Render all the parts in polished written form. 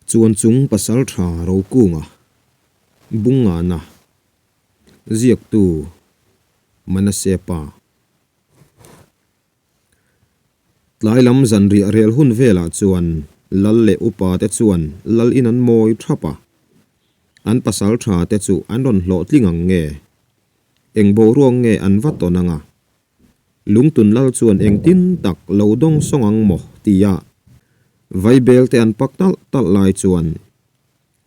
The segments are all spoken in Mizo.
Chuan chung pasaltha Rokunga Bungngana ziaktu Manase pa. Tlai lam zanriah rel hun velah chuan Lal leh upa te chuan Lal in an mawi thap a. An pasaltha te chu an rawn hlawhtling ang nge? Eng boruak nge an va tawn anga? Lungtun lal chuan engtin tak lo dawng sawng ang maw tia Vaibel te an pak talh talh lai chuan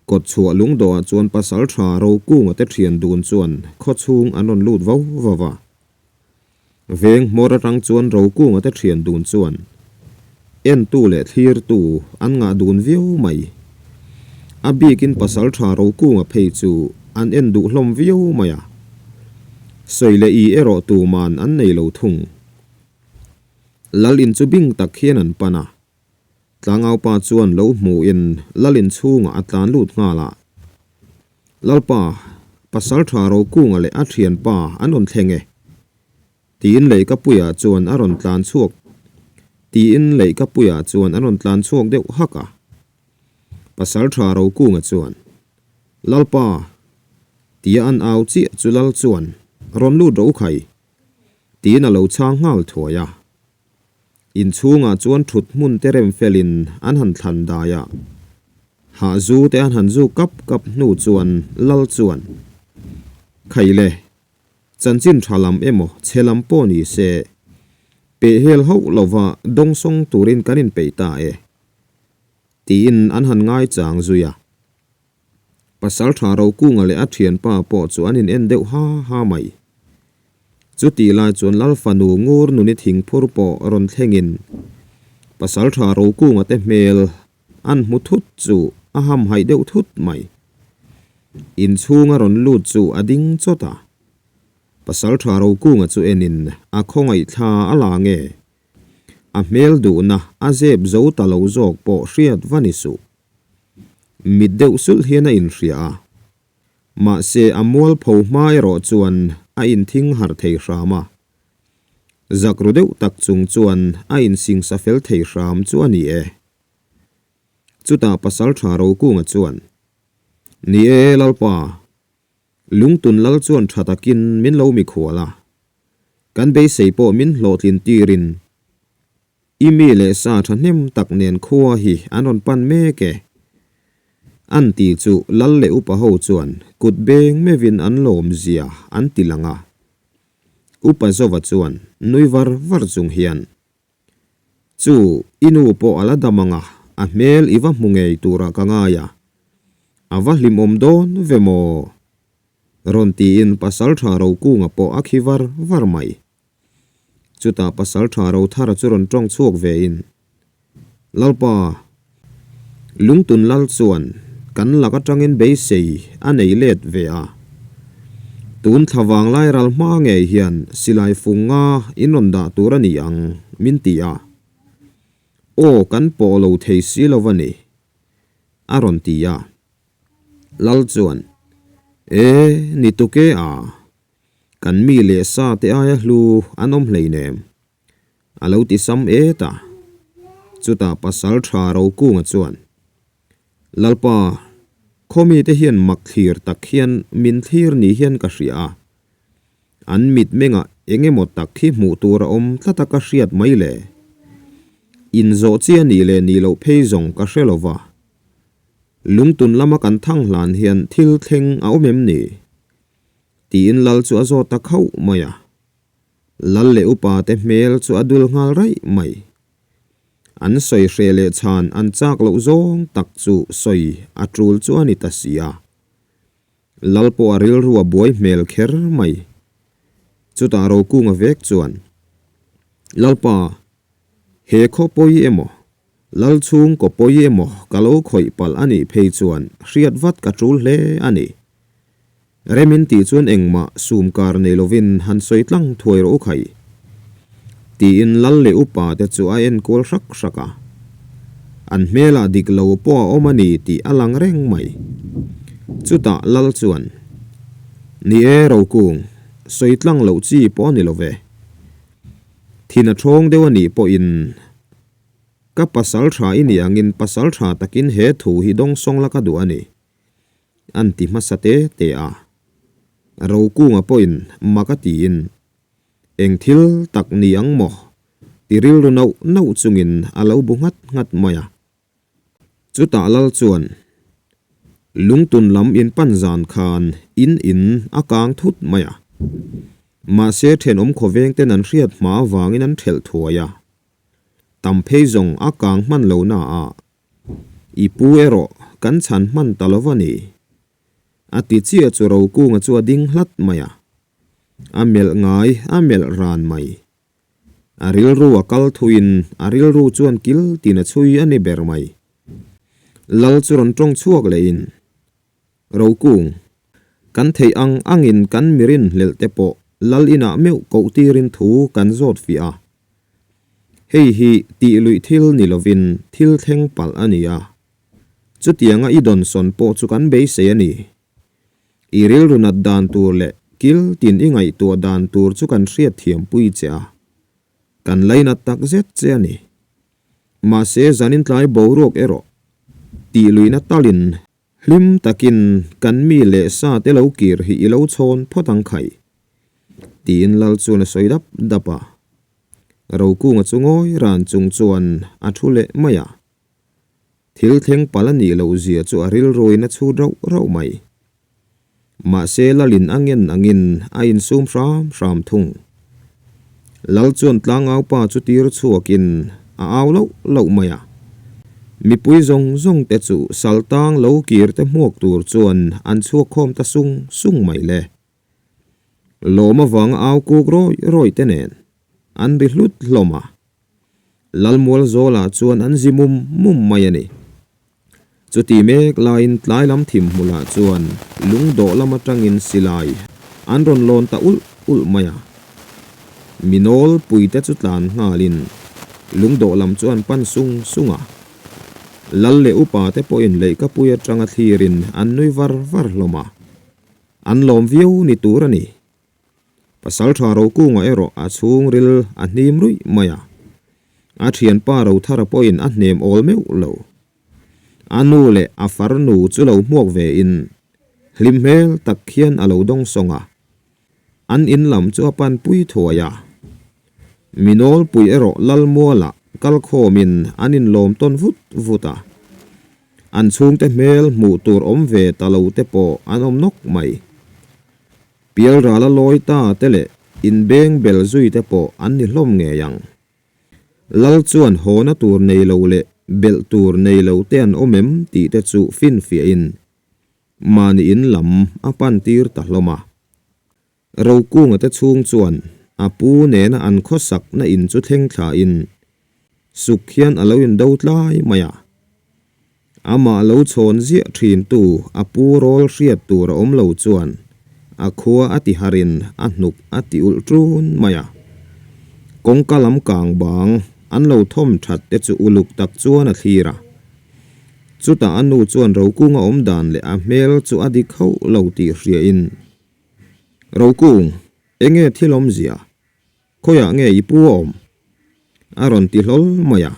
kawtchhuah lungdawhah chuan pasal tha Rokunga te thian dun chuan khawchhung an rawn lut vau vau a. Veng hmawr atang chuan Rokunga te thian dun chuan entu leh thlirtu an ngah dun viau mai. A bikin pasal tha Rokunga phei chu an en duh hlawm viau mai a. Sawi leh i erawh tuman an nei lo thung. Lal in chu bing tak hian an pan a. Tlangaupa chuan lo hmuhin Lal in chhungah a tlan lut nghal a. Lalpa, Pasaltha Rokunga leh a thianpa an rawn thleng e. Tiin Leihkapuia chuan a rawn tlan chhuak Tiin Leihkapuia chuan a rawn tlan chhuak deuh hak a. Pasaltha Rokunga chuan, Lalpa! Tia an au chiah chu Lal chuan, Rawn lut rawh u khai! Tiin a lo chhang nghal thuai a. Inchhungah chuan thut hmun te rem felin an han thlan dai a. Hahzu te an han zu kap kap hnu chuan Lal chuan, Khai le! Chanchin tha lam emaw chhe lam pawh ni se, pehhel hauh lova dawngsawng turin kan inpeih ta e. Tiin an han ngaichang zui a. Pasaltha Rokunga leh a thianpa pawh chu an in en deuh ha ha mai. Chutih lai chuan Lal fanu Ngur nuni thingphur pawh rawn thlengin Pasaltha Rokunga te hmel an hmu thut chu a hamhaih deuh thut mai. Inchhunga rawn lut chu a ding chawt a. Pasaltha Rokunga chu enin a khawngaihthla a la nge? A hmel duhna a zep zo ta lo zawk pawh hriat va ni suh. Mit deuh sulh hian a inhria a. Mahse a mualpho hma erawh chuan a inthing harh thei hram a. Zak ru deuh tak chung chuan a insingsa fel thei hram chu a ni e. Chutah Pasaltha Rokunga chuan, Ni e Lalpa, Lungtun lal chuan tha takin min lo mikhual a. Kan beisei pawh min hlawhtlin tirin i mi leh sa thahnem tak nen khua hi an rawn pan mek e. An ti chu lal leh upa ho chuan kut beng meuhin an lawm zia an ti lang a. Upa Zova chuan nui var var chung hian, Chu i nu pawh a la dam ang a, a hmel i va hmu ngei turah ka ngai a, a va hlimawm dawn ve maw? Rawn tiin Pasalṭha Rokunga pawh a khi var var mai. Chutah Pasalṭha Rothara chu rawn ṭawng chhuak vein, Lalpa, Lungtun Lal chuan kan lak aṭangin beisei a nei let ve a. Tun thla vanglai ral hma ngei hian silai fung nga in rawn dah tur a ni ang, min ti a. Aw, kan pawh lo thei si lo a ni, a rawn ti a. Lal chuan, E, ni tuk e a, kan mi leh sa te aia hlu an awm hleinem, a lo ti sam et a. Chutah pasal tha Rokunga chuan, Lalpa, khaw mite hian mak thlir tak hian min thlir ni hian ka hria a, an mitmengah eng emaw tak hi hmuh tur a awm tlat a ka hriat mai le. Inzawh chi a nih leh nih loh phei zawng ka hre lo va. Lungtun lama kan thang hlan hian thil thleng a awm em ni? Tiin Lal chu a zawt ta khauh mai a. Lal leh upa te hmel chu a dul nghal raih mai. An sawi hreh leh chhan an chak loh zawng tak chu sawi a tul chu a ni ta si a. Lal pawh a rilru a buai hmel kher mai. Chutah Rokunga vek chuan, Lalpa, he khaw pawi emaw? Lal chhung kaw pawi emaw ka lo khawih palh a nih phei chuan hriat vat ka tul hle a ni. Remin tih chuan engmah sum kar nei lovin han sawi tlang thuai rawh u khai. Tiin lal leh upa te chu a enkual hrak hrak a. An hmelah dik lo pawh a awm a ni tih a lang reng mai. Chutah lal chuan, Ni e Rokung, sawi tlang loh chi pawh a ni lo ve. Thin a thawng deuh a nih pawhin. Ka pasaltha i nih angin pasaltha takin he thu hi dawngsawng la ka duh a ni, an ti hmasa te te a. Rokunga pawhin mak a tiin, Eng thil tak ni ang maw? ti rilru nauh nauh chungin a lo bu nghat nghat mai a. Chutah lal chuan, Lungtun lam in pan zan khan in in a kang thut mai a. Mahse thenawm khawveng ten an hriat hma avangin an thelh thuai a. Tam phei zawng a kang hman lo na a, i pu erawh kan chhan hman ta lo va ni. A ti chiah chu Rokunga chu a ding hlat mai a. A melh ngai a melh ran mai. A rilru a kal thuin a rilru chuan kil tin a chhui a ni ber mai. Lal chu rawn tawng chhuak lehin, Rokung, kan theih ang angin kan mirin hlelh te pawh Lal inah meuh koh tirin thu kan zawt fiah a. Hei hi tih luih thil ni lovin thil thleng palh a ni a. Chutianga i dawnsawn pawh chu kan beisei a ni. I rilru nat dan tur leh kil tin i ngaihtuah dan tur chu kan hriat thiam pui che a, kan lainat tak zet che a ni. Mahse zanin tlai boruak erawh tih luihna talin hlim takin kan mi leh sa te lo kir hi i lo chhawn phawt ang khai, tiin Lal chuan a sawi dap dap a. Rokunga chu ngawi ran chung chuan a thu leh mai a. Thil thleng palh a nih loh zia chu a rilruin a chhut rauh rauh mai. Mahse Lalin a ngen angin a insum hram hram thung. Lal chuan tlangau pa chu tir chhuakin a au loh loh mai a. Mipui zawng zawng te chu saltang lo kir te hmuak tur chuan an chhuak khawm ta sung sung mai le. Lawm avanga au kuk rawi rawi te nen an ri hlut hlawm a. Lalmual zawlah chuan an zi mum mum mai a ni. Chuti mek laiin tlai lam thim hmulah chuan lungdawh lam atangin silai an rawn lawn ta ulh ulh mai a. Minawl puite chu tlan nghalin lungdawh lam chu an pan sung sung a. Lal leh upa te pawhin leihkapui atanga thlirin an nui var var hlawm a. An lawm viau ni tur a ni. Pasalṭha Rokunga erawh a chhungril a hnim ruih mai a, a ṭhianpa Rothara pawhin a hnem awl meuh lo. A nu leh a farnu chu lo hmuak vein hlim hmel tak khian a lo dawng sawng a, an in lam chu a panpui thuai a. Minawlpui erawh Lalmualah kalkhawmin an inlawm tawn vut vut a, an chhungte hmel hmuh tur awm ve ta lo te pawh an awm nawk mai. Pialrala lawi ta te leh inbeng bel zui te pawh an ni hlawm ngei ang. Lal chuan hawna tur nei lo leh belh tur nei lo te an awm em tih te chu finfiahin mahni in lam a pan tir ta hlawm a. Rokunga te chhung chuan a pu nena an khawsakna in chu thleng thlain suk hian a lo indo tlai mai a. Amah lo chhawn ziah thintu a pu rawl hriat tur a awm lo chuan a khua a ti harin a hnuk a ti ulh ṭun mai a. Kawngka lam kang bang an lo thawm that te chu uluk tak chuan a thlir a. Chutah a nu chuan Rokunga awm dan leh a hmel chu a dik hauh lo tih hriain, Rokung, enge thil awmzia? Khawiah nge i pu a awm? A rawn ti hlawl mai a.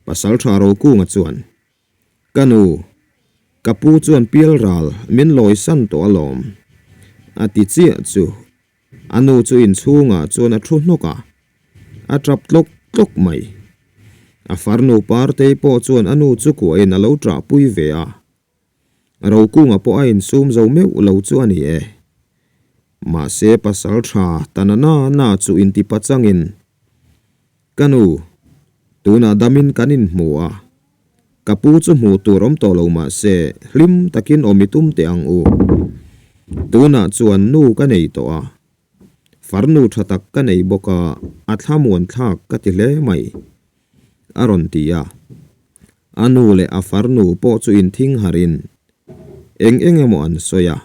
Pasalṭha Rokunga chuan, Ka nu, ka pu chuan pialral min lawisan tawh alawm, a ti chiah chu. A nu chu inchhungah chuan a thu hnawk a, a ṭap tlawk tlawk mai. A farnu Partei pawh chuan a nu chu kuahin a lo ṭahpui ve a. Rokunga pawh a insum zo meuh lo chu a ni e. Mahse pasalṭha ta na na na chu intipa changin, Ka nu, tunah damin kan inhmu a, ka pu chu hmuh tur awm tawh lo mahse hlim takin awm i tum teh ang u. Tunah chuan nu ka nei tawh a, farnu tha tak ka nei bawk a, a thlamuan thlak ka ti hle mai, a rawn ti a. A nu leh a farnu pawh chu inthing harin eng eng emaw an sawi a,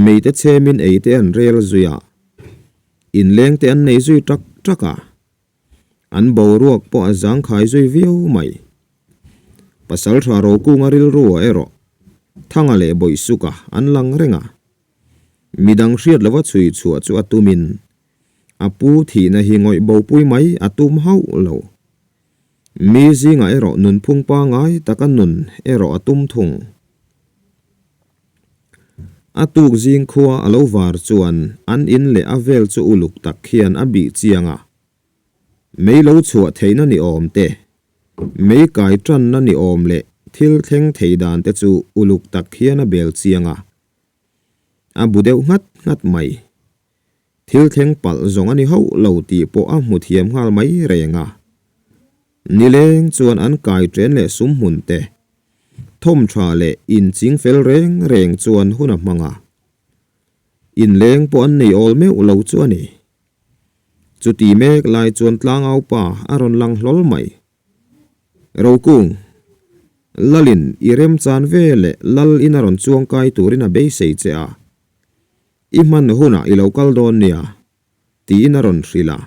meite chhemin eite an rel zui a. Inleng te an nei zui tak tak a, an boruak pawh a zangkhai zui viau mai. Pasaltha Rokunga rilru ah erawh Thanga leh Bawihsuka an lang reng a, midang hriat lova chhui chhuah chu a tumin a pu thihna hi ngawih bopui mai a tum hauh lo. Mi zingah erawh nunphung pangai taka nun erawh a tum thung. A tuk zing khua a lo var chuan an in leh a vel chu uluk tak hian a bih chiang a. Mei lo chhuah theihna ni awm te, mei kai tanna ni awm leh thil thleng thei dan te chu uluk tak hian a bel chiang a. A bu deuh nghat nghat mai. Thil thleng palh zawng a ni hauh lo tih pawh a hmu thiam nghal mai reng a. Nileng chuan an kai ṭen leh sum hmun te, thawm ṭha leh inching fel reng reng chuan hun a hmang a. Inleng pawh an nei awl meuh lo chu a ni. Chuti mek lai chuan tlangaupa a rawn lang hlawl mai. Rokung, Lalin i remchan ve leh Lal in a rawn chuang kai turin a beisei che a. I hman hunah i lo kal dawn nia, tiin a rawn hrilh a.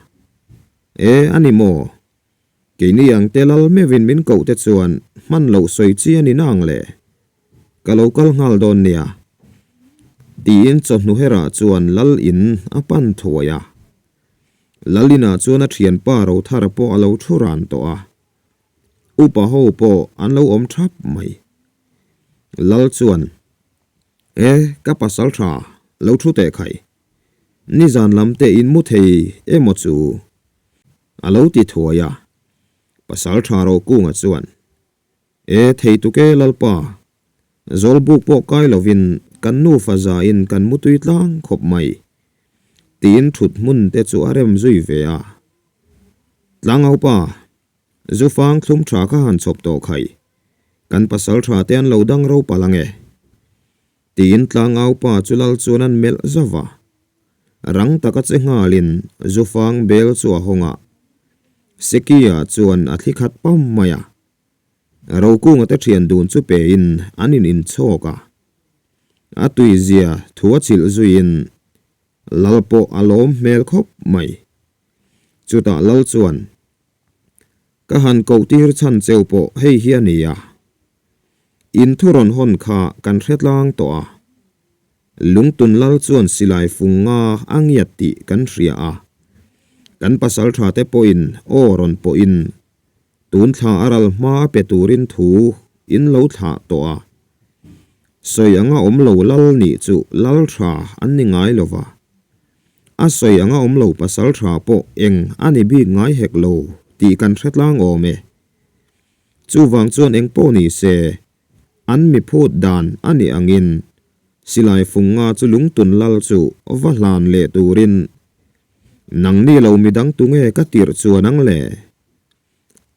E, a ni maw? Keini ang te Lal meuhin min koh te chuan hman loh sawi chi a ni nang le. Ka lo kal nghal dawn nia, tiin chawhnu herah chuan Lal in a pan thuai a. Lalina chuan a thianpa Rothara pawh a lo thu ran tawh a, upa ho pawh an lo awm thap mai. Lal chuan, E, ka pasal tha, lo thu teh khai. Nizan lam te in mu thei emaw chu? A lo ti thuai a. Pasal tha Rokunga chuan, E, thei tuk e Lalpa, Zawlbuk pawh kai lovin kan nufa zain kan mutui tlang khawp mai. Tiin thut hmun te chu a rem zui ve a. Tlangaupa, Zufang thlum tha kha han chhawp tawh khai. Kan pasal tha te an lo dang ro palh ang e. Tiin tlangaupa chu lal chuan an melh zauh a. Rang taka che nghalin zufang bel chu a hawng a. Sekia chuan a thli khat pam mai a. Rokunga te thian dun chu pein an in inchhawk a. A tuizia thu a chilh zuiin Lal pawh a lawm hmel khawp mai. Chutah Lal chuan, Ka han koh tir chhan cheu pawh hei hi a ni a. In thu rawn hawn kha kan hre tlang tawh a. Lungtun Lal chuan silai fung nga a ngiat tih kan hria a. Kan pasaltha te pawhin aw rawn pawhin Tun thla a ral hma a pe turin thu in lo thlah tawh a. Sawi anga awm lo lal nih chu lal tha an ni ngai lo va. A sawi anga awm lo pasal tha pawh eng a ni bik ngai hek lo tih kan hre tlang awm e. Chuvang chuan eng pawh ni se, an mi phut dan a nih angin silai fung nga chu lungtun lal chu va hlan leh turin nangni lo midang tunge ka tirh chuan ang le?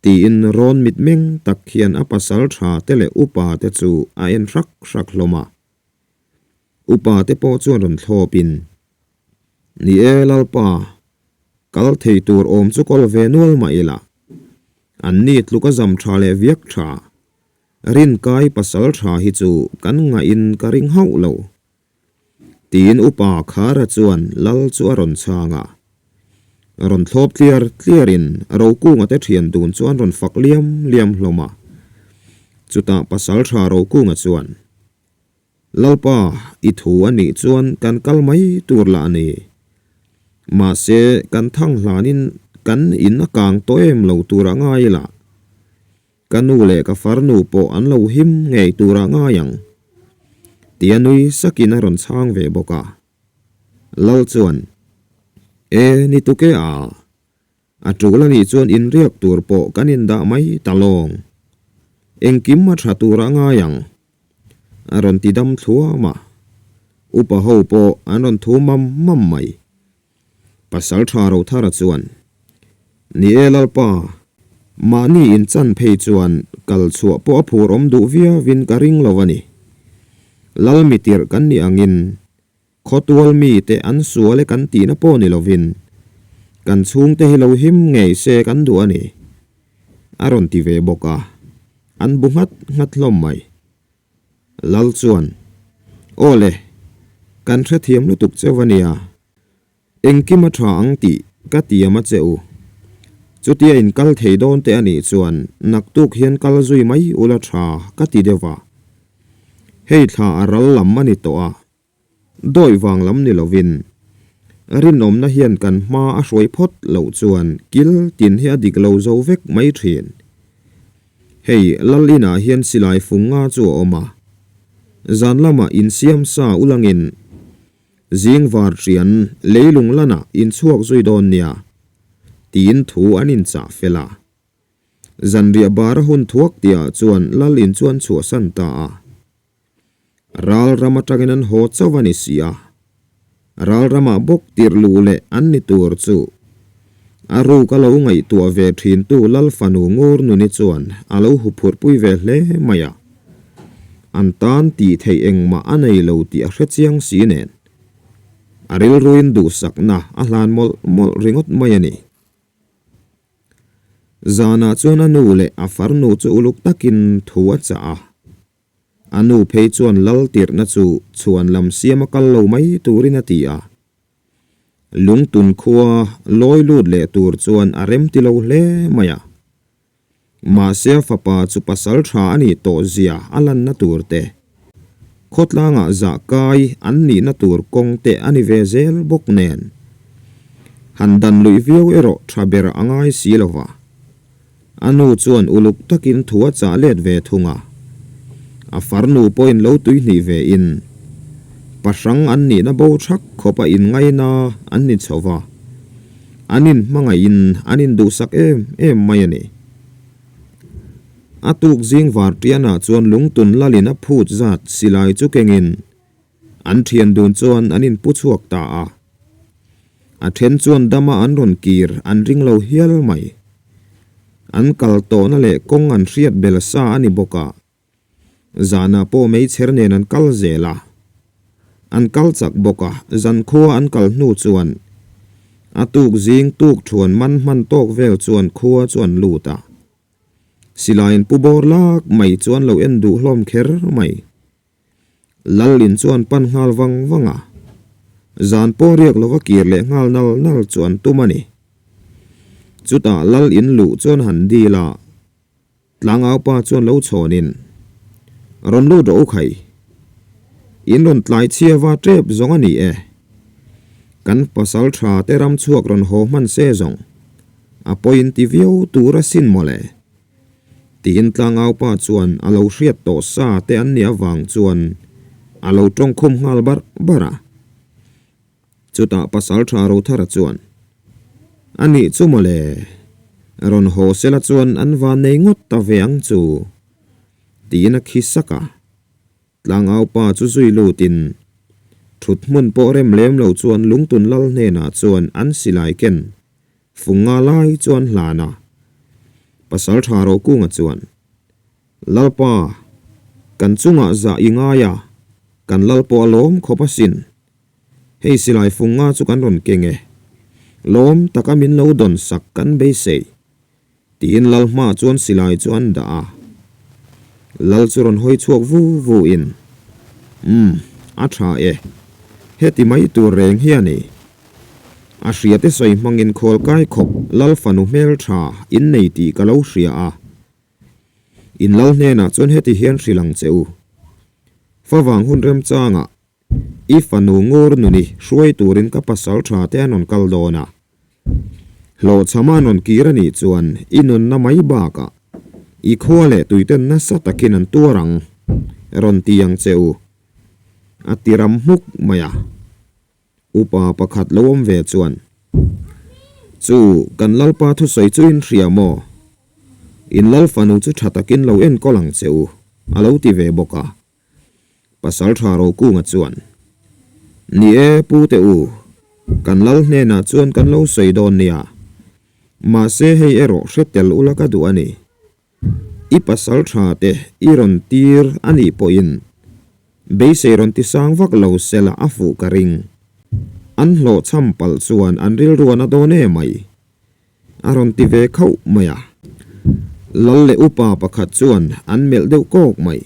Tiin rawn mitmeng tak hian a pasal tha te leh upa te chu a en hrak hrak hlawm a. Upa te pawh chuan rawn thlawpin, Ni e Lalpa, kal thei tur awm chu kawl ve nual mah ila, an ni tluk a zam tha leh viak tha, rinkai pasal tha hi chu kan ngahin ka ring hauh lo. Tiin upa Khara chuan Lal chu a rawn chhang a. Rawn thlawp tliar tliarin Rokunga te thian dun chu an rawn fak liam liam hlawm a. Chutah Pasaltha Rokunga chuan, Lalpa, i thu a nih chuan kan kal mai tur lah a ni. Mahse, kan thang hlanin kan in a kang tawh em lo tur a ngai lah. Ka nu leh ka farnu pawh an lo him ngei turah ngai ang, tia nui sakin a rawn chhang ve bawk a. Lal chuan, E, ni tuk e a, a tul a nih chuan inriak tur pawh kan indah mai ta lawng. Engkim a tha turah ngai ang, a rawn ti dam thluam a. Upa ho pawh an rawn thu mam mam mai. Pasal tha Rothara chuan, Ni e Lalpa, mahni inchan phei chuan kal chhuah pawh a phur awm duh viauin ka ring lo a ni. Lal mitirh kan nih angin khawtual mite an sual e kan tihna pawh ni lovin kan chhungte hi lo him ngei se kan duh a ni, a rawn ti ve bawk a, an bu nghat nghat hlawm mai. Lal chuan, Aw le, kan hrethiam lutuk cheu a nia. Engkim a tha ang tih ka tiam a che u. Chutia in kal thei dawn te a nih chuan naktuk hian kal zui mai ula tha ka ti deuh va. Hei thla a ral lam a ni tawh a, dawi vang lam ni lovin rinawmna hian kan hma a hruai phawt loh chuan kil tin hi a dik lo zo vek mai thin. Hei, lal inah hian silai fung nga chu a awm a. Zan lamah insiam sa ulangin zing var ṭian leilung lanah inchhuak zui dawn nia, tiin thu an inchah fel a. Zanriah bar a hun thuak tihah chuan lal in chuan chhuahsan ta a. Ral ram atangin an haw chauh a ni si a. Ral ramah bawk tirh luh leh an ni tur chu a ruk a lo ngaihtuah ve thintu lal fanu Ngur Nuni chuan a lo huphurhpui ve hle mai a. An tan tih theih engmah a nei lo tih a hre chiang si nen. A rilruin duhsakna a hlan mawlh mawlh ringawt mai a ni. Zanah chuan a nu leh a farnu chu uluk takin thu a chah a. A nu phei chuan lal tirhna chu chhuan lam siama kal lo mai turin a ti a. Lungtun khua lawi lut leh tur chuan a rem ti lo hle mai a. Mahse a fapa chu pasal tha a nih tawh zia a lanna tur te, khawtlangah zah kai an nihna tur kawng te a ni ve zel bawk nen. Han dan luih viau erawh tha ber a ngai si lo va. A nu chuan uluk takin thu a chah let ve thung a. A farnu pawhin lo tuihnih ve in, pahrang an nihna bo thak khawp a inngaina an ni chho va. An inhmangaihin an induhsak em em mai a ni. A tuk zing vartianah chuan lungtun lalin a phut zat silai chu kengin an thian dun chuan an inpu chhuak ta a. A then chuan dama an rawn kir an ring lo hial mai. An kal tawhna leh kawng an hriat bel sa a ni bawk a. Zanah pawh meichher nen an kal zel a. An kal chak bawk a, zankhua an kal hnu chuan a tuk zing tuk thuan man hman tawk vel chuan khua chu an lut a. Silaiin pu bawr lak mai chuan lo en duh hlawm kher mai. Lalin chuan pan nghal vang vang a, zan pawh riak lova kir leh nghal nal nal chu an tum a ni. Chutah Lal in luh chuan han dil a, Tlangaupa chuan lo chhawnin, Rawn lut rawh u khai. In rawn tlai chhia va tep zawng a ni e. Kan pasal tha te ram chhuak rawn haw hman se zawng, a pawhin ti viau tur asin mawle. Tiin tlangaupa chuan a lo hriat tawh sa te an nih avang chuan a lo tawngkhum nghal barh barh a. Chutah Pasaltha Rothara chuan, A nih chu mawle, rawn haw sela chuan an van nei ngawt ta ve ang chu, tiin a khi sak a. Tlangaupa chu zui lutin thut hmun pawh rem lem lo chuan Lungtun Lal hnenah chuan an silai ken Fung nga lai chuan hlan a, Pasaltha Rokunga chuan, Lalpa, kan chungah zah i ngai a, kan lal pawh a lawm khawp asin. Hei silai fung nga chu kan rawn keng e. Lawm taka min lo dawn sak kan beisei. Tiin lal hmaah chuan silai chu an dah a. Lal chu rawn hawi chhuak vu vu in, Umm, a tha e. Heti mai tur reng hi a ni. A hriate sawi hmangin khawl kai khawp lal fanu hmel tha in nei tih ka lo hria a. In lal hnenah chuan heti hian hrilh ang che u. Favang hun remchangah I fanu ngur nuni hruai turin ka pasal tha te an rawn kal dawn a. Hlawhchhama an rawn kir a nih chuan i nunna mai bakah i khua leh tuiten nasa takin an tuar ang rawn ti ang che u. A ti ram hmuk mai a. Upa pakhat lo awm ve chuan, Chu kan Lalpa thusawi chu in hria maw? In Lal fanu chu tha takin lo enkawl ang che u, a lo ti ve bawk a. Pasaltha Rokunga chuan, Ni e, Pu te u, kan lal hnenah chuan kan lo sawi dawn nia. Mahse hei erawh hre tel ula ka duh a ni. I pasaltha te i rawn tir a nih pawhin beisei rawn ti sang vak lo sela a fuh ka ring. An hlawhchham palh chuan an rilru a na dawn e mai. A rawn ti ve khauh mai a. Lal leh upa pakhat chuan an melh deuh kawk mai.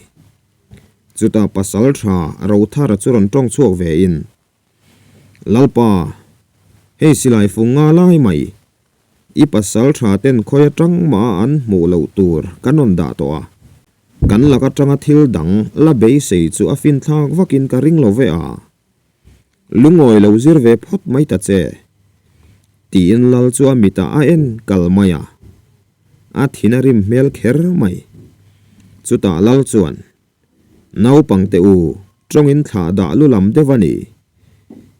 Chutah pasal tha Rothara chu rawn tawng chhuak ve in, Lalpa, hei silai fung nga lai mai, i pasal tha ten khawi atang mah a an hmuh loh tur kan rawn dah tawh a, kan lak atanga thil dang la beisei chu a finthlak vakin ka ring lo ve a. Lungawi lo zir ve phawt mai ta che, tiin Lal chu a mitah a en kal mai a, a thin a rim hmel kher mai. Chutah lal chuan, Naupangte u, tawngin thlah dah lu lam deuh a ni.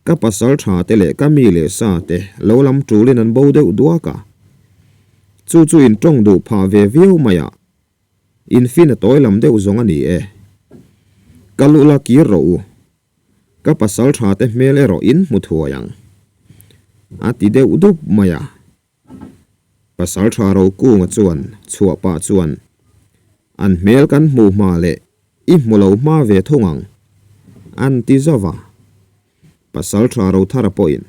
Ka pasal tha te leh ka mi leh sa te lo lam tulin an bo deuh duak a. Chu chu in tawng duh phah ve viau mai a. In fin a tawi lam deuh zawng a ni e. Ka luh la kir rawh u. Ka pasal tha te hmel erawh in hmu thuai ang. A ti deuh dup mai a. Pasal tha Rokunga chuan chhuah pah chuan an hmel kan hmuh hma leh i hmu lo hma ve thung ang an ti zauh a. Pasal tha Rothara pawhin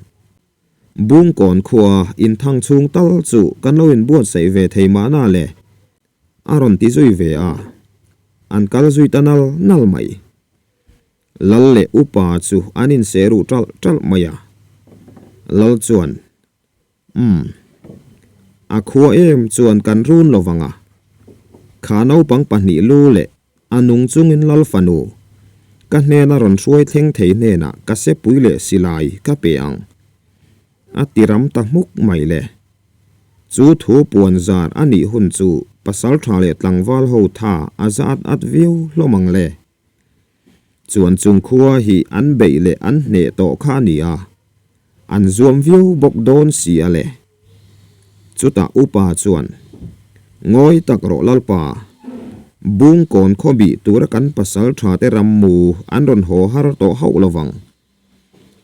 Bungkawn khua inthang chhung tal chu kan lo inbuatsaih ve thei mahna le a rawn ti zui ve a, an kal zui ta nal nal mai. Lal leh upa chu an inseh ruh ṭalh ṭalh mai a. Lal chuan, Umm. A khua em chuan kan run lo vang a. Kha naupang pahnih lu leh a nung chungin Lal fanu, ka hnena rawn hruai thleng thei hnenah ka sepui leh silai ka pe ang. A ti ram ta hmuk mai le. Chu thu puan zar a nih hun chu pasaltha leh tlangval ho tha a za at at viau hlawm ang le. Chuan chung khua hi an beih leh an hneh tawh kha a ni a. An zuam viau bawk dawn si a le. Chutah upa chuan, Ngawi tak rawh Lalpa, Bungkawn khawbih tura kan pasal tha te ram mu an rawn haw har tawh hauh lo vang.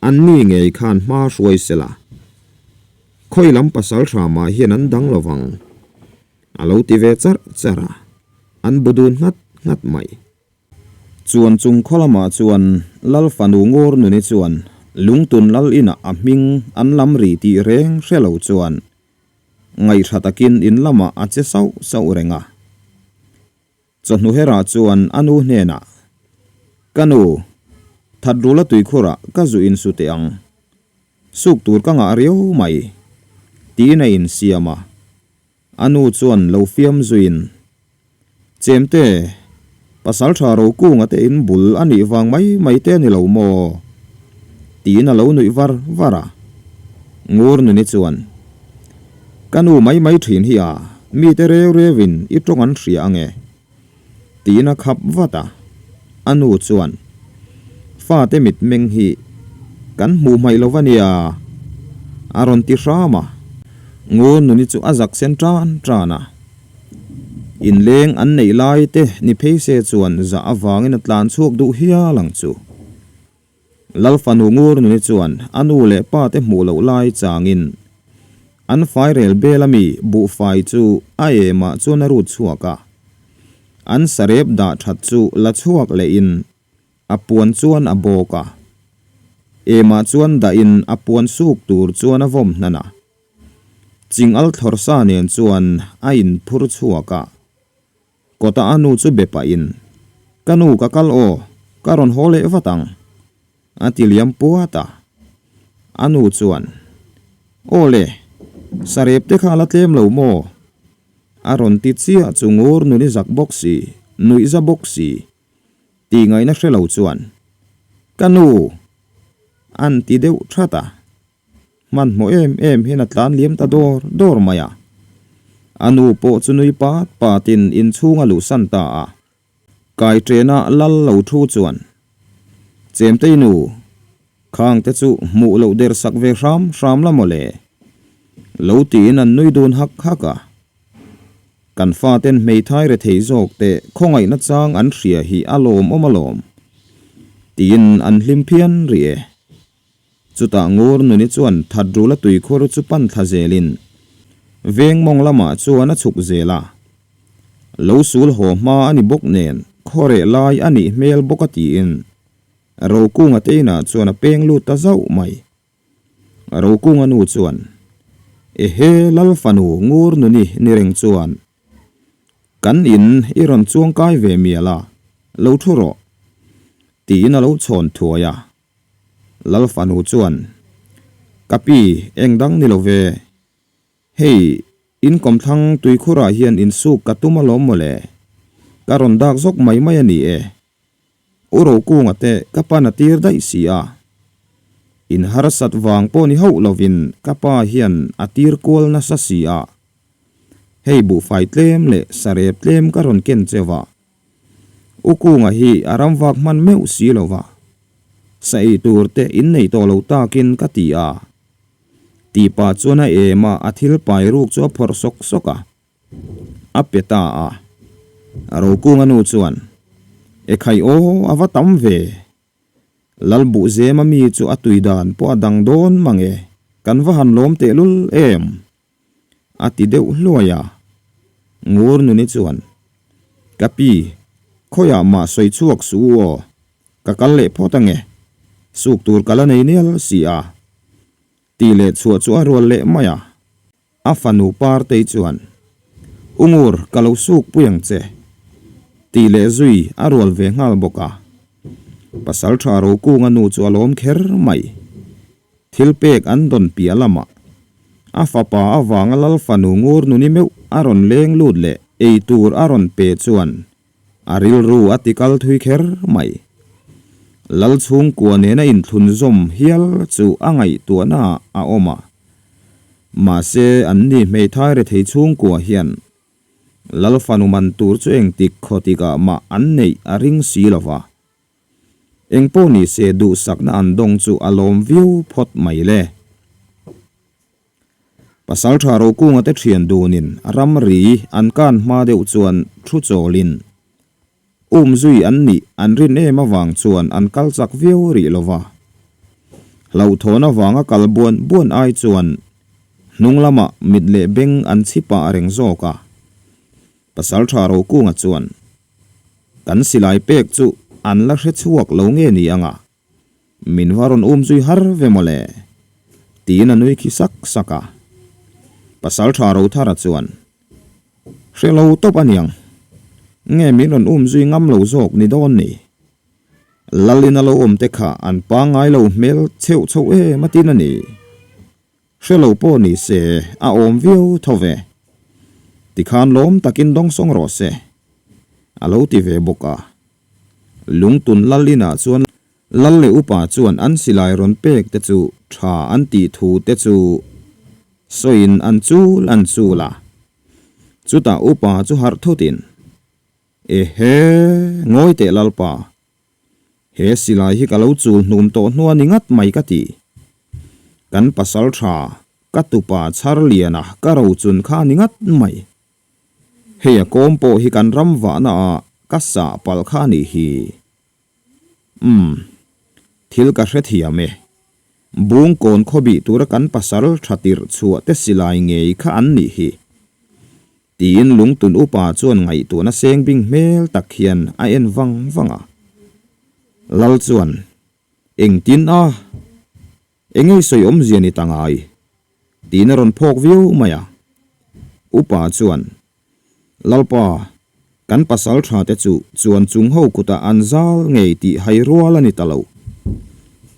An ni ngei khan hma hruai sela. Khawi lam pasal tha mah hian an dang lo vang. A lo ti ve charh charh a, an bu dun nghat nghat mai. Chuan chung khaw lamah chuan Lal fanu Ngur Nuni chuan Lungtun Lal inah a hming an lam ri tih reng hre lo chuan ngaihhra takin in lamah a che sauh sauh reng a. Chawhnu herah chuan a nu hnenah, Ka nu, that rula tuikhurah ka zu insu teh ang. Suk tur ka ngah riau mai, tiin a insiam a. A nu chuan lo fiam zuiin, Chemte, pasal tha Rokunga te in bul a nih vang mai mai te a ni lo maw? tiin a lo nuih var var a. Ngur nuni chuan, Ka nu mai mai thin hi a, mite reu reuin i tawng an hria ange, tiin a khap vat a. A nu chuan, Fate mitmeng hi kan hmuh hmaih lo va nia, a rawn ti hram a. Ngur nuni chu a zak sen tan tan a. Inleng an neih lai te ni phei se chuan zah avangin a tlan chhuak duh hial ang chu. Lal fanu ngur nuni chuan a nu leh pa te hmuh loh lai changin an fairel bel ami buhfai chu a emah chuan a rut chhuak a. An sarep dah that chu la chhuak lehin a puan chuan a bawk a. Emah chuan dahin a puan suk tur chuan a vawm hnan a. Ching al thlawr sa nen chuan a inphur chhuak a. Kawta a nu chu be pahin, Ka nu ka kal aw, ka rawn haw leh vat ang, a ti liam puat a. A nu chuan, Aw le, sarep te kha la tlem lo maw? A rawn ti chiah chu ngur nuni zak bawk si, nuihza bawk si, tih ngaihna hre lo chuan, Ka nu! An ti deuh that a. Hmanhmawh em em hian a tlan liam ta dawr dawr mai a. A nu pawh chu nui pat patin inchhung a luhsan ta a. Kaiṭena lal lo thu chuan, Chemtei nu, khangte chu hmuh loh der sak ve hram hram la mawle, lo tiin an nui dun hak hak a. Kan faten hmeithai rethei zawk te khawngaihna chang an hria hi a lawmawm alawm, tiin an hlim phian rih e. Chutah Ngur nuni chuan Thatrula tuikhur chu pan thla zelin veng mawng lamah chuan a chhuk zel a. Lo sul haw hma a ni bawk nen khawreh lai a nih hmel bawk a tiin Rokunga te inah chuan a peng lut ta zauh mai. Rokunga nu chuan, Ehe Lal fanu Ngur nuni ni reng chuan kan in i rawn chuangkai ve mial a, lo thu rawh, tiin a lo chhawn thuai a. Lal fanu chuan, Ka pi, eng dang ni lo ve. Hei, in kawmthlang tuikhurah hian insuk ka tum alawm mawle. Ka rawn dak zawk mai mai a ni e. U Rokunga te ka pan a tir daih si a. In harsat vang pawh ni hauh lovin ka pa hian a tir kual nasa si a. Hei buhfai tlem leh sarep tlem ka rawn ken cheu a. U Kunga hi a ram vak hman meuh si lo va, sa ei tur te in nei tawh lo takin ka ti a. Tih pah chuan a em a, a thil pai ruk chu a phawrh sawk sawk a. A pe ta a. Rokunga nu chuan, E khai aw, a va tam ve. Lalbuhzema mi chu a tui dan pawh a dang dawn mang e, kan va han lawm tehlul em? A ti deuh hluai a. Ngur nuni chuan, Ka pi, khawiah mah sawi chhuak suh u aw, ka kal leh phawt ange, suk tur ka la nei nial si a. Tih leh chhuah chu a rual leh mai a. A fanu Partei chuan, U Ngur, ka lo suk pui ang che, tih leh zui a rual ve nghal bawk a. Pasalṭha Rokunga nu chu a lawm kher mai. Thil pek an dawn piah lamah a fapa avanga Lal fanu Ngur nuni meuh a rawn leng lut leh ei tur a rawn pe chuan a rilru a ti kal thui kher mai. Lal chhungkua nena inthlun zawm hial chu a ngaihtuahna ah a awm a. Mahse anni hmeithai rethei chhungkua hian Lal fanu man tur chu engtik khawtikah mah an neih a ring si lova. Engpawh ni se duhsakna an dawng chu a lawm viau phawt mai le. Pasaltha Rokunga te thian dunin ramri an kan hma deuh chuan thu chawlin um zui an nih an rin em avang chuan an kal chak viau rih lo va. Hlauhthawn avanga kal buan buan ai chuan hnung lamah mit leh beng an chhi pah reng zawk a. Pasaltha Rokunga chuan Kan silai pek chu an la hre chhuak lo nge ni anga? Min va rawn um zui har ve maw le? Tiin a nui khi sak sak a. Pasaltha Rothara chuan, Hre lo tawp a niang. Nge min rawn um zui ngam lo zawk ni dawn ni? Lalin a lo awm te kha an pangngai lo hmel chheuh chhoh em a tin a ni. Hre lo pawh ni se, a awm viau tho ve. Tikhan lawm takin dawngsawng rawh se, a lo ti ve bawk a. Lungtun lal inah chuan lal leh upa chuan an silai rawn pek te chu tha an tih thu te chu sawiin an chul an chul a. Chutah upa chu harh thutin, Ehe, ngawi teh lalpa, He silai hi ka lo chul hnum tawh hnua ni ngat mai ka ti. Kan pasal tha, ka tupa chhar liana ka ro chun kha ni ngat mai. Hei a kawm pawh hi kan ram vahna ah ka sah palh kha a nih hi. Umm, thil ka hrethiam e. Bungkawn khawbih tura kan pasal tha tirh chhuah te silai ngei kha an nih hi. Tiin lungtun upa chuan ngaihtuahna seng bing hmel tak hian a en vang vang a. Lal chuan, Engtin a? Engei sawi awmzia ni ta ngai? Tiin a rawn phawk viau mai a. Upa chuan, Lalpa, kan pasal tha te chu chuan chung ho kutah an zal ngei tih hai rual a ni ta lo.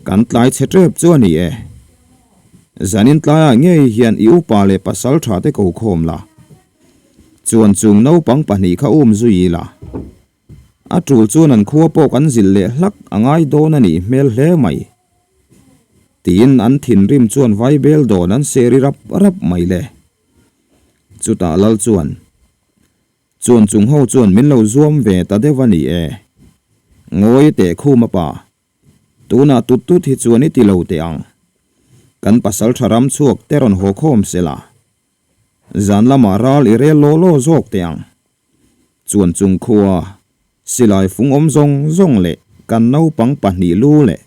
Kan tlai chhe tep chu a ni e. Zanin tlaiah ngei hian i upa leh pasal tha te ko khawm la. Chuan chung naupang pahnih kha um zui ila. A tul chuan an khua pawh kan zilh leh hlak a ngai dawn a nih hmel hle mai. Tiin an thinrim chuan vaibel dawn an seri rap rap mai le. Chutah lal chuan. Chuan chung ho chuan min lo zuam ve ta deuh a ni e. Ngawi teh khum a pa. Tunah tut tut hi chuan i ti lo teh ang. Kan pasal tha ram chhuak te rawn haw khawm se la. Zan lamah ral i rel law law zawk teh ang. Chuan chung khua silai fung awm zawng zawng leh kan naupang pahnih lu leh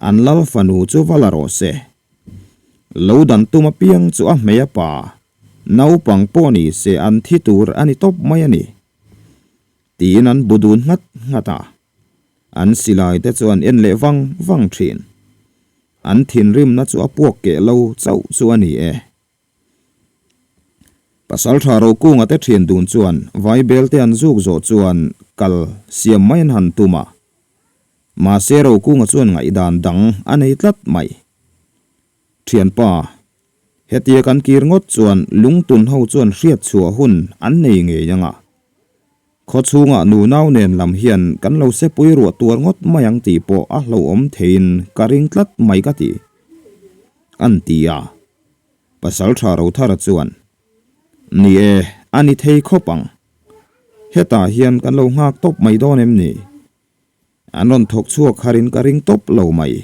an lal fanu chu va la rawh se. Lo dan tum apiang chu a hmei a pa. Naupang pawh ni se an thi tur a ni tawp mai a ni, tiin an bu dun nghat nghat a. An silai te chu an en leh vang vang thin. An thinrimna chu a puak keh lo chauh chu a ni e. Pasaltha Rokunga te thian dun chuan Vaibel te an zuk zawh chuan kal siam mai an han tum a. Mahse Rokunga chuan ngaihdan dang a nei tlat mai. Thianpa, hetia kan kir ngawt chuan lungtun ho chuan hriat chhuah hun an nei ngei ang a. Khaw chhungah nunau nen lam hian kan lo sepui ruah tuar ngawt mai ang tih pawh a hlauhawm theiin ka ring tlat mai ka ti, an ti a. Pasaltha Rothara chuan, Ni e, a ni thei khawp ang. Hetah hian kan lo nghak tawp mai dawn em ni? An rawn thawk chhuak harin ka ring tawp lo mai,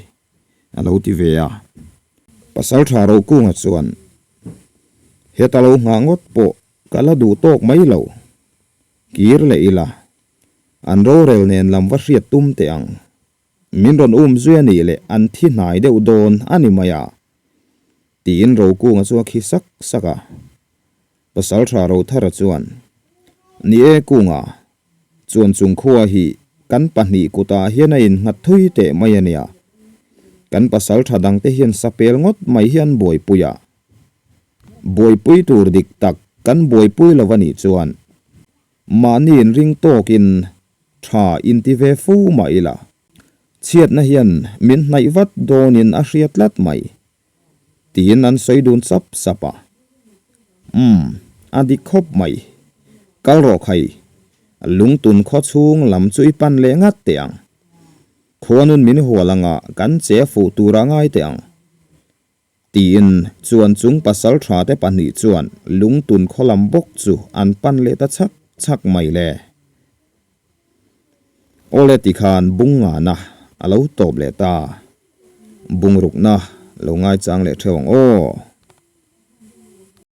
a lo ti ve a. Pasalṭha Rokunga chuan, Heta lo nghah ngawt pawh ka la duh tawk mai lo. Kir leh ila, an rorel nen lam va hriat tum teh ang. Min rawn um zui a nih leh an thi hnai deuh dawn a ni mai a, tiin Rokunga chu a khi sak sak a. Pasalṭha Rothara chuan, Ni e Kunga, chuan chung khua hi kan pahnih kutah hian a innghat thui teh mai a nia. Kan pasalṭha dangte hian sapel ngawt mai hi an buaipui a. Buaipui tur dik tak kan buaipui lo a nih chuan Mahni inring tawkin tha inti ve fo mah ila, chhiatna hian min hnaih vat dawnin a hria tlat mai, tiin an sawi dun sap sap a. Umm, a dik khawp mai. Kal rawh khai, lungtun khaw chhung lam chu i pan leh ngat teh ang. Khuanun min hual anga kan che fuh tura ngai teh ang. Tiin chuan chung pasal tha te pahnih chuan lungtun khaw lam bawk chu an pan leh ta chhak chhak mai le. Awle tikhan bung ngana a lo tawp leh ta. Bungrukna lo ngaichang leh theuh ang aw.